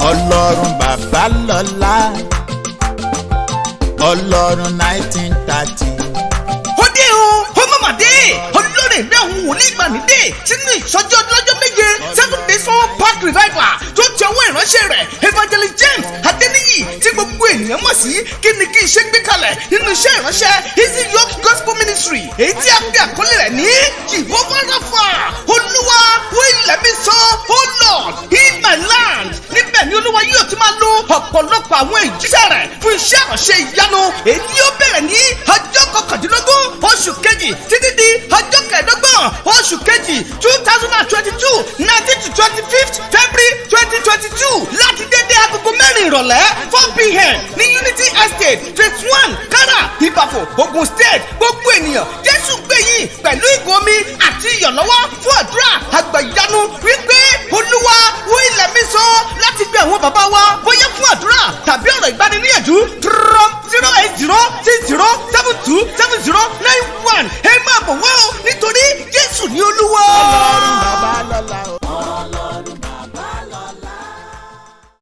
Ọlọ́run bàbá lọ́lá, Ọlọ́run 1930. Ó dé o, ó mọ̀mọ́ dé. Olórí ìlú àwọn wòlíì ìgbàanì dé sínú ìsọjí ọlọ́jọ́ 7, 7 days power pack revival, tó ti ọwọ́ ìránṣẹ́ rẹ̀, Evangelist James Adeniyi, tí gbogbo ènìyàn mọ̀ sí Kí ni kí n ṣe, gbé kalẹ̀ nínú iṣẹ́ ìránṣẹ́ Easy Yoke Gospel Ministry, èyí tí a pè àkọlé rẹ̀ ní Jehovah Rapha, Olúwa wo ilẹ̀ mi sàn, O Lord, heal my land. Níbẹ̀ ni Olúwa yóò ti máa lo ọ̀pọ̀lọpọ̀ àwọn ìjíṣẹ́ rẹ̀ fún iṣẹ́ ìránṣẹ́ ìyanu, èyí tí yóò bẹ̀rẹ̀ ní ọjọ́ 19 oṣù kejì títí di ọjọ́ 25 oṣù kejì 2022, 19 to 25th February 2022, láti dédé agogo 4 ìrọ̀lẹ́, 4 p.m., ní Unity Estate, Phase 1, Kára, Ìbàfò, Ogun State. Gbogbo ènìyàn, Jésù gbé yín pẹ̀lú ìgò omi àti ìyọ̀lọ́wọ́ fún àdúrà àgbàyanu wípé Olúwa wo ilẹ̀ mi sàn láti gbé àwọn bàbá wa, bóyá fún àdúrà tàbí ọ̀rọ̀ ìgbaniníyànjú, trom 08060727091. Ẹ máa bọ̀ wá o, nítorí.